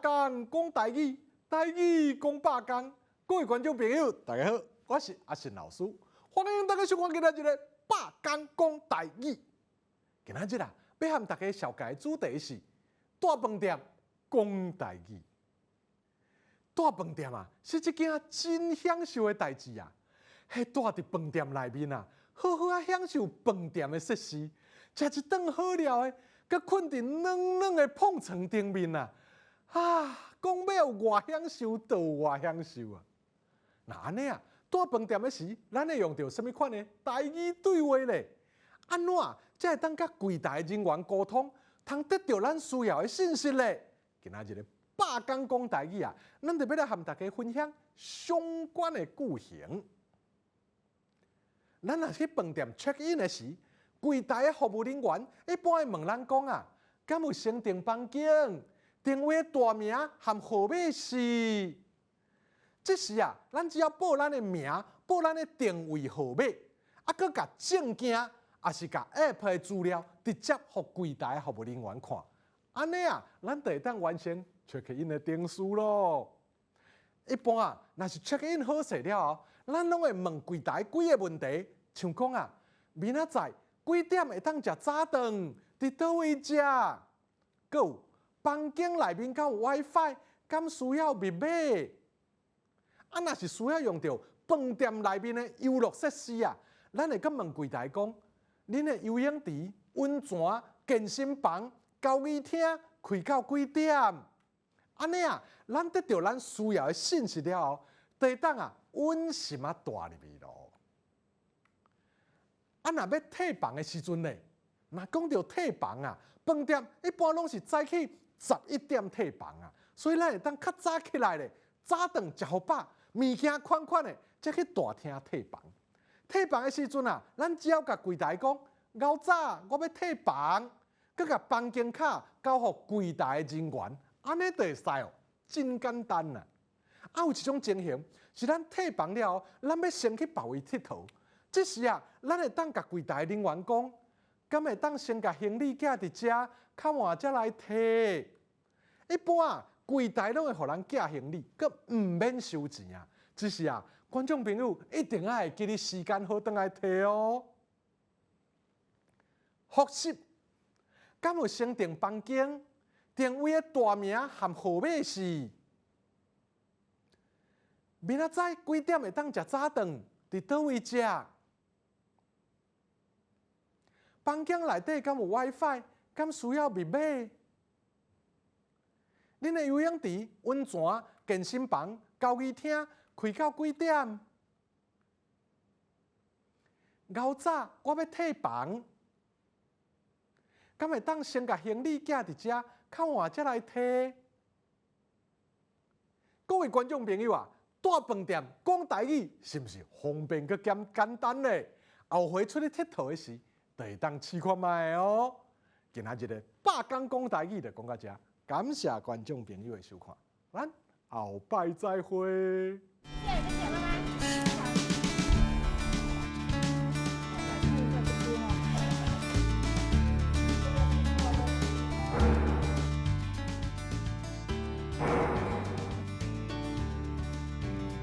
工講台語，台語講百工。各位觀眾朋友，大家好，我是阿信老師，歡迎大家收看今仔日的百工講台語。今仔日啊，欲和大家紹介的主題是蹛飯店講台語。蹛飯店啊，是一件真享受的代誌啊！彼蹛佇飯店內面啊，好好仔享受飯店的設施，食一頓好料的，閣睏佇軟軟的膨床頂面啊！啊，講欲有偌享受，就有偌享受啊！若按呢啊，蹛飯店的時，咱會用著啥物款的台語對話咧？按怎才會當佮櫃台人員溝通，通得著咱需要的信息咧？今仔日的百工講台語啊，咱就欲來和大家分享相關的句型。咱若去飯店 check in 的時，櫃台的服務人員一般會問咱講啊，敢有先訂房間？訂位的大名和號碼是？這時啊，咱只要報咱的名，報咱的訂位號碼，啊，閣共證件，抑是共 app 的資料直接予櫃台的服務人員看，按呢啊，咱就會當完成 check in 的程序囉。一般啊，若是 check in 好勢了後，咱攏會問櫃台幾个問題，像講啊，明仔載幾點會當食早頓？佇佗位食？閣有房間內面敢有 WiFi？敢需要密碼？啊，若是需要用著飯店內面的遊樂設施啊，咱會閣問櫃台講，恁的游泳池、溫泉、健身房、交誼廳開到幾點？按呢啊，咱得著咱需要的信息了後，就會當啊穩心仔蹛入去囉。啊，若欲退房的時陣咧，若講著退房啊，飯店一般攏是早起11點退房啊，所以咱會當較早起來咧，早頓食予飽，物件款款的，才去大廳退房。退房的時陣啊，咱只要共櫃台講，𠢕早我欲退房，閣共房間卡交予櫃台的人員，按呢就會使哦，真簡單啊！啊，有一種情形是咱退房了後，咱欲先去別位𨑨迌。這時啊，咱會當共櫃台人員講，敢會當先共行李寄佇遮，較晚才來提。一般啊，櫃台攏會予咱寄行李，閣毋免收錢啊。只是啊，觀眾朋友一定愛會記得時間好轉來提哦。複習，敢有先訂房間？訂位的大名和號碼是？明仔載幾點會當食早頓？佇佗位食？房間內底敢有 WiFi？敢需要密碼？恁的游泳池、溫泉、健身房、交誼廳開到幾點？𠢕早我欲退房，敢會當先共行李寄佇遮，較晚才來提？各位觀眾朋友啊，蹛飯店講台語是毋是方便閣兼簡單咧？後回出去𨑨迌的時，就會當試看覓哦。今仔日的百工講台語就講到遮，感謝觀眾朋友的收看，咱後擺再會。謝謝，謝謝。